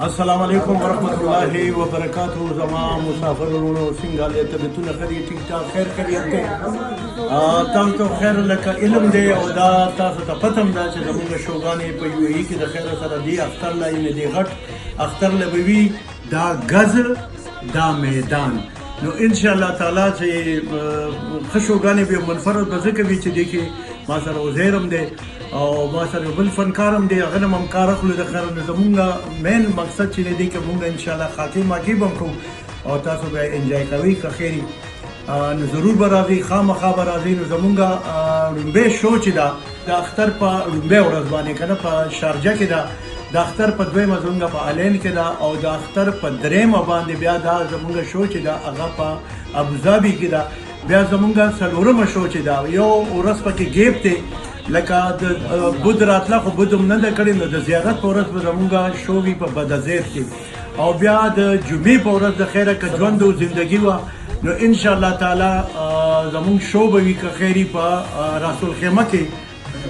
السلام علیکم ورحمت الله وبرکاته. زما مسافر ورونو، څنګه له طبیعتونه؟ ښه دي؟ ټیک ټاک، خیر خیریت دی؟ تاسو ته خیر لکه علم دی او دا تاسو ته پته هم ده چې زمونږ شوګانې په یو ای کې د خیر سره دی اختر لا یې دی غټ اختر لبوي، دا غز دا میدان. نو ان شاء الله تعالی چې ښه شوګانې به منفرد به ځکه وي چې دې کې ما سره عزیر هم دی او ما سره بل فنکار هم دی، هغه نه هم کار اخلو د خیر. نو زمونږ مین مقصد چې دی کې مونږ ان شاء الله خاطر ماکي به هم کوو او تاسو به انجوای کوئ که خیري. نو ضرور به راځئ، خامخا به راځئ. نو زمونږ لومبی شو چې ده د اختر په لومبۍ ورځ باندې که نه په شارجه کې ده، د اختر په دویمه زمونږ په الین کې ده، او د اختر په درېیمه باندې بیا دا زمونږ شو چې ده هغه په ابوظبي کې ده. بیا زمونږ څلورمه شو چې ده، یو ورځ پکې ګیپ دی، لکه د بدھ راتله خو بدھ هم نه ده کړې، نو د زیارت په ورځ به زمونږ شو وي په بدزید کې. او بیا د جمعې په ورځ د خیره که ژوند او زندگی وه نو ان شاء الله تعالی زمونږ شو به وي که خیري په راس الخیمه کې.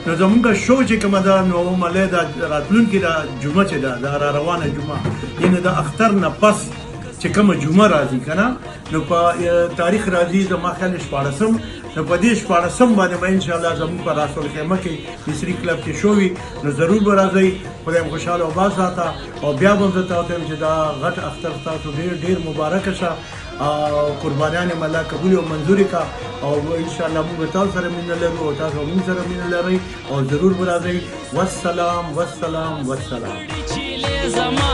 نو زمونږ شو چې کومه ده نو ملې دا راتلونکې دا جمعه چې ده، دا را روانه جمعه، یعنې د اختر نه پس چې کومه جمعه راځي که نه، نو په تاریخ راځي زما خیال 16، نو په دې 16 باندې به انشاءالله زموږ په راس الخیمه کې مصري کلب کې شو وي. نو ضرور به راځئ. خدای مو خوشحاله او آباد ساته. او بیا به هم زه تاسو ته وایم چې دا غټ اختر ستاسو ډېر ډېر مبارک شه او قربانیان مې الله قبول او منظور کا. او ان شاء الله موږ تاسو سره مینه لرو او تاسو موږ سره مینه لرئ او ضرور به راځئ. والسلام والسلام والسلام. زما